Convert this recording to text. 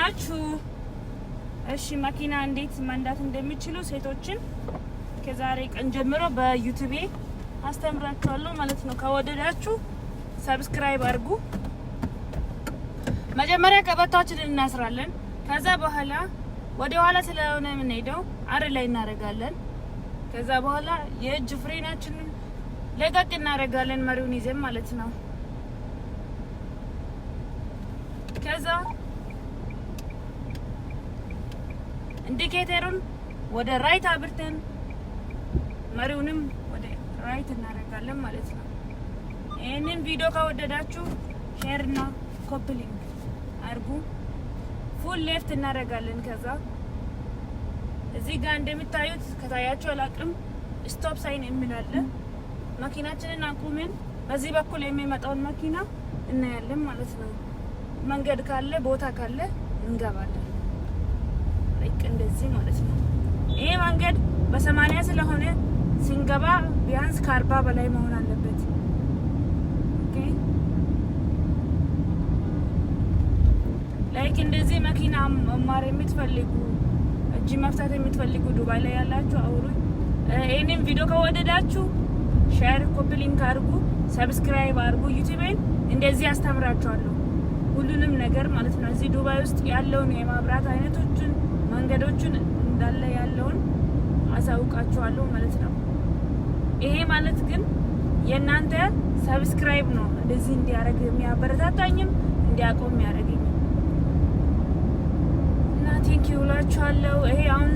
ናችሁ? እሺ፣ መኪና እንዴት መንዳት እንደሚችሉ ሴቶችን ከዛሬ ቀን ጀምሮ በ YouTube አስተምራችኋለሁ ማለት ነው። ከወደዳችሁ subscribe አድርጉ። መጀመሪያ ቀበቷችንን እናስራለን። ከዛ በኋላ ወደ ኋላ ስለሆነ የምንሄደው R ላይ እናደርጋለን። ከዛ በኋላ የእጅ ፍሬናችንን ለቀቅ እናደርጋለን፣ መሪውን ይዘን ማለት ነው። ከዛ indicator ኡን ወደ right አብርተን መሪውንም ወደ right እናደርጋለን ማለት ነው። ይህንን ቪዲዮ ከወደዳችሁ share እና copy link አድርጉ። Full left እናደርጋለን። ከዛ እዚህ ጋር እንደሚታዩት፣ ከታያችሁ አላቅም፣ stop sign የሚል አለ። መኪናችንን አቁመን በዚህ በኩል የሚመጣውን መኪና እናያለን ማለት ነው። መንገድ ካለ፣ ቦታ ካለ እንገባለን። ልክ እንደዚህ ማለት ነው። ይሄ መንገድ በ80 ስለሆነ ስንገባ ቢያንስ ከ40 በላይ መሆን አለበት። Okay፣ like እንደዚህ መኪና መማር የምትፈልጉ፣ እጅ መፍታት የምትፈልጉ ዱባይ ላይ ያላችሁ አውሩኝ። ይህንን ቪዲዮ ከወደዳችሁ share፣ copy link አድርጉ፣ subscribe አድርጉ። YouTube ኤን እንደዚህ አስተምራችኋለሁ ሁሉንም ነገር ማለት ነው። እዚህ ዱባይ ውስጥ ያለውን የማብራት አይነቶችን፣ መንገዶችን እንዳለ ያለውን አሳውቃችኋለሁ ማለት ነው። ይሄ ማለት ግን የእናንተ subscribe ነው እንደዚህ እንዲያደርግ የሚያበረታታኝም እንዲያቆም የሚያደርገኝም እና thank you እላችኋለሁ። ይሄ አሁን